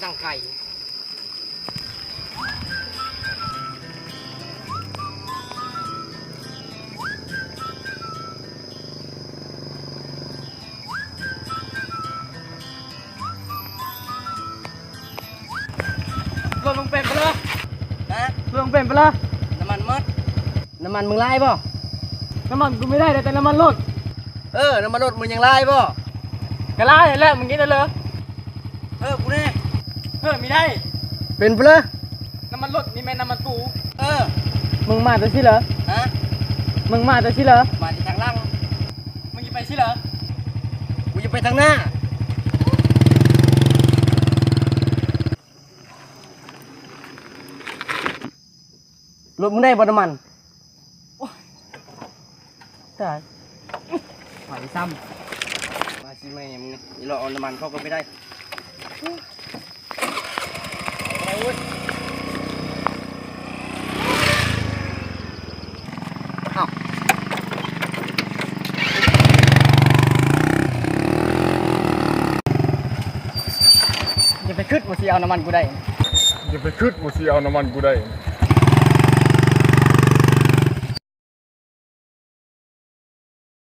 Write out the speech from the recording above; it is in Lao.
ທາງໄກ. ລົດມຶງເປັນປະເລີ? ຮະ? ລົດມຶງເປັນປະເລີ? ນ້ຳມັນໝົດ. ນ້ຳມັນມຶງຫຼາຍບໍ່? ນ້ຳມັນກູມີໄດ້ ໄດ້ແຕ່ນ້ຳມັນລົດ. ເອີ ນ້ຳມັນລົດມຶງຍັງຫຼາຍບໍ່? ກະຫຼາຍແຫຼະ ມຶງກິນໄດ້ເລີ? ເອີ ກູແດ່. ເອີ ມີໄດ້. ເປັນປະເລີ? ນ້ຳມັນລົດນີ້ແມ່ນນ້ຳມັນປູ. ເອີ ມຶງມາແຕ່ຊິເລີ? ຮະ? ມຶງມາແຕ່ຊິເລີ? ມາແຕ່ທາງຫຼັງ. ມຶງຈະໄປຊິເລີ? ກູຈະໄປທາງໜ້າ. ລົດມຶງໄດ້ບໍ່ນ້ຳມັນ? ໂອ້ຍ ຕາຍ ໄປຊ້ຳ. ມາຊິແມ່ມຶງນີ້ ອີຫຼໍ່ເອົານ້ຳມັນເຂົາກໍໄປໄດ້. ໄປເວີຍ. ເອົ້າ ຢ່າໄປຄິດວ່າຊິເອົານ້ຳມັນກູໄດ້. ຢ່າໄປຄິດວ່າຊິເອົານ້ຳມັນກູໄດ້.